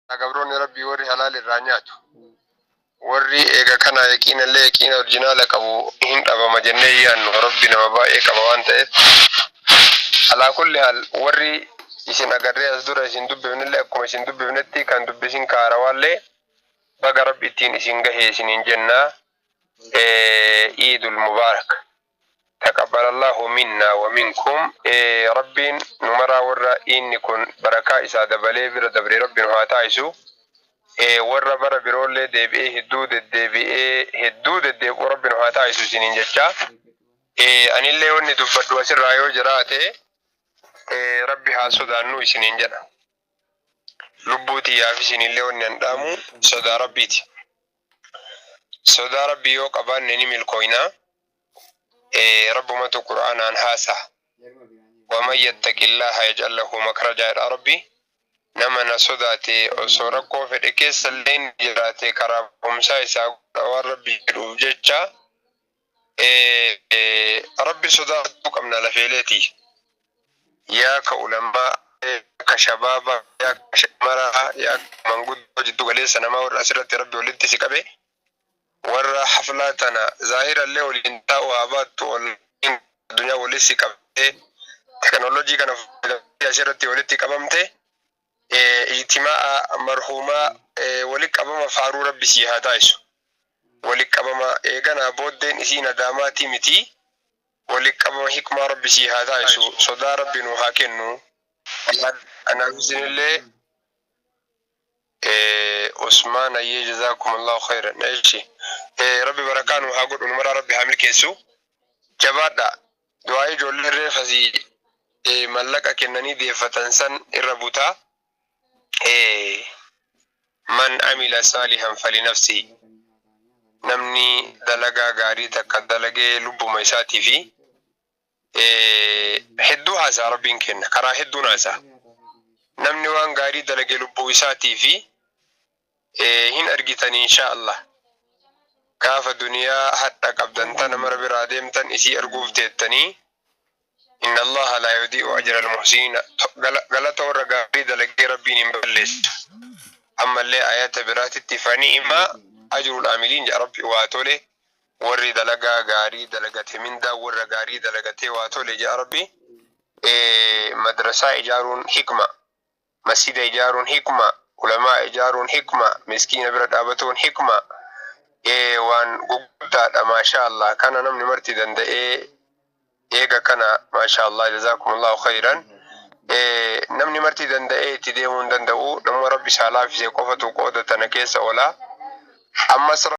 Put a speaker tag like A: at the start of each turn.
A: Gabroonni Rabbii warri halaal irraa nyaatu. Warri eega kana yaqiinallee yaqiina orjinaala qabu hin dhabama jennee hin yaannu. Rabbi nama baay'ee qaba waan ta'eef. Alaa kulli haal warri isin agarree as dura isin dubbifnellee akkuma isin dubbifnetti kan dubbisin kaarawaallee baga Rabbi ittiin isin gahe isiniin jenna. Iidul Mubaarak. Taqabbalallahu minna wa minkum. Rabbiin nu maraa warra iinni kun barakaa isaa dabalee bira dabre Rabbi nu haa taasisu. Warra bara biroollee deebi'ee hedduu deddeebi'ee hedduu deddeebi'u Rabbi nu haa taasisu isiniin jecha. Anillee wanni dubbadhu asirraa yoo jiraate Rabbi haa sodaannu isiniin jedha. Lubbuu tiyyaaf isinillee wanni an dhaamu sodaa Rabbiiti. Sodaa Rabbii yoo qabaanne ni milkooyna. Rabbumatu Qur'aanaan haasa. Waman yattaqillaaha yaj'al lahu makrajaa jedha Rabbi. Nama na sodaate osoo rakkoo fedhe keessa illee inni jiraate karaa ba'umsaa isaa godha waan Rabbi jedhuuf jecha. Rabbi sodaachuu qabna lafeeleeti. Yaa ka ulamaa, yaa ka shabaaba, yaa ka shamaraa, yaa ka manguddoo jiddu galeessa namaa warra asirratti Rabbi walitti si qabe. Warra haflaa tana zaahirallee waliin taa'u haa baattu onlaayiniin addunyaa walitti si qabdee teknoolojii kana fayyadamtee asirratti walitti qabamte ijtimaa'a marhuumaa wali qabama faaruu Rabbi sii haa taasisu. Wali qabama eeganaa booddeen isii nadaamaatii miti wali qabama hikmaa Rabbi sii haa taasisu sodaa Rabbi nuu haa kennu. Anaaf isinillee Usmaan ayyee jazaakumullahu khayran eshi rabbi barakaa nu haa godhu nu maraa rabbi haa milkeessu jabaadha du'aa ijoolleen reefasi mallaqa kennanii deeffatan san irra butaa man amila saalihan falinafsi namni dalagaa gaarii takka dalagee lubbuma isaatii fi Hedduu haasa'a Rabbiin keenna karaa hedduun haasa'a. Namni waan gaarii dalage lubbuu isaatii fi hin argitan inshaa Allah. Gaafa duniyaa hadha qabdan tana mara biraa deemtan isii arguuf teettanii Inna Allaha laa yudii'u ajral muhsiniina galata warra gaarii dalagee Rabbiin hin balleessu. Ammallee ayata biraatitti fani'ima ajrul aamiliin jedha Rabbi waa tole Warri dalagaa gaarii dalagate mindaan warra gaarii dalagatee waa tole je'a Rabbi. Madrasaa ijaaruun hikma, masjida ijaaruun hikma, ulamaa ijaaruun hikma, miskiina bira dhaabatuun hikma. Waan guguddaadha maashaa Allah. Kana namni marti danda'ee eega kana maashaa Allah jazaakumullahu khayran. Namni marti danda'ee itti deemuu hin danda'u. Namuma Rabbi isaa laafise qofatu qooda tana keessa oola. Ammas.